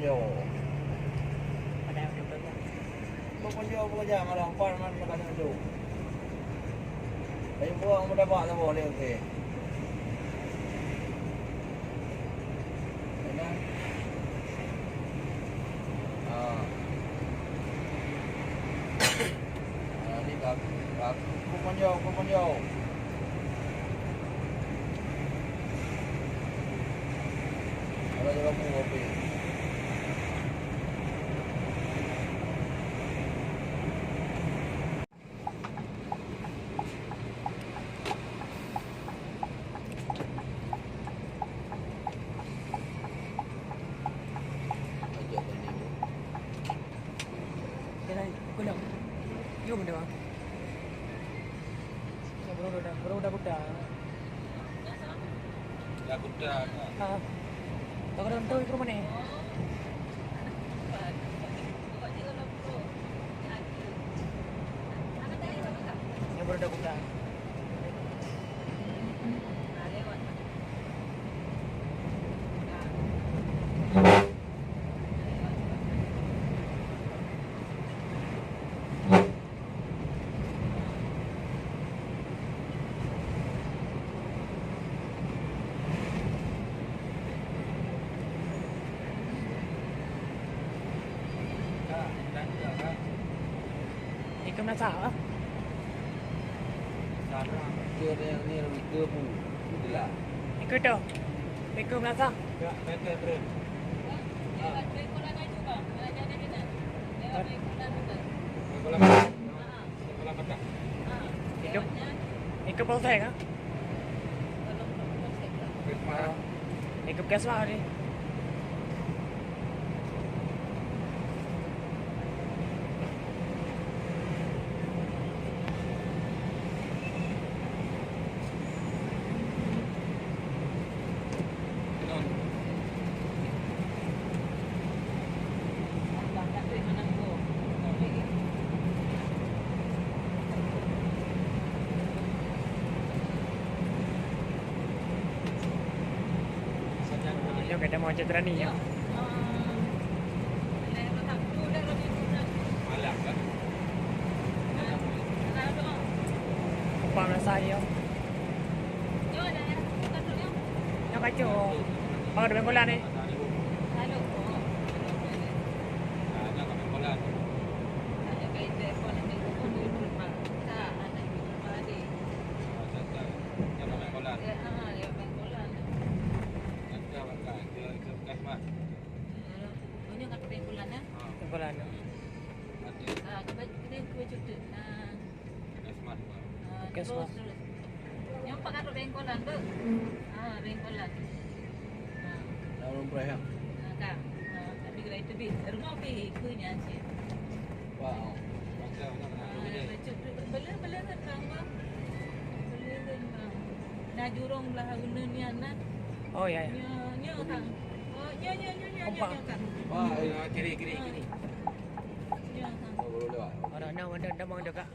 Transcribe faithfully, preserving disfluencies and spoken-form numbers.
Yo. Bukan yo, bukan yo, malah empat man bukan yo. Tapi buang mudah bak tu boleh okey. Ya kan? Ah. Ah, ni ka, ka, ka, ka, ka, ka. Kalau dia lampu, kopi. Jalan, kulong. Yum dah. Bro, dah, bro, dah buta. Dah buta. Ha. Tak ada orang tahu ke rumah ni. Yang baru dah buka. Ikam nak sah, ah? Sah, ni, ni, ni, ni, ni, ni, ni, Ikut tu. Ikut nak sah. Ya, betul, betul. Ah. Ikut, ikut polsek, ha? Ikut puskesmas ni. Nyoe gata mau cit rani nyoe. Malam kan? Upah rasa nyoe. Nyoe kacau. Bang ada bengkolan ni. Bengkolan. Puskesmas. Nyoe pat ka rot bengkolan, Dok. Ah, bengkolan. Ah. Dah ureueng preh, ya? Ah, ka. Ah, tapi gerai teubiet. Rumoh pih keu nyan cit. Wah, oh. Ah, bacut tu. Bela, bela kan, Bang, Bang? Bela kan, Bang? Nah, jurong belah uneun nyan, nah. Oh, ya, ya. Nyoe, nyoe, Kang. Oh, nyoe, nyoe, nyoe, nyoe, nyoe, Kang. Wah, ya, kiri, kiri, kiri. Nyoe, Kang. Oh, boleh lewat. Orang nak ada, ada mau dekat.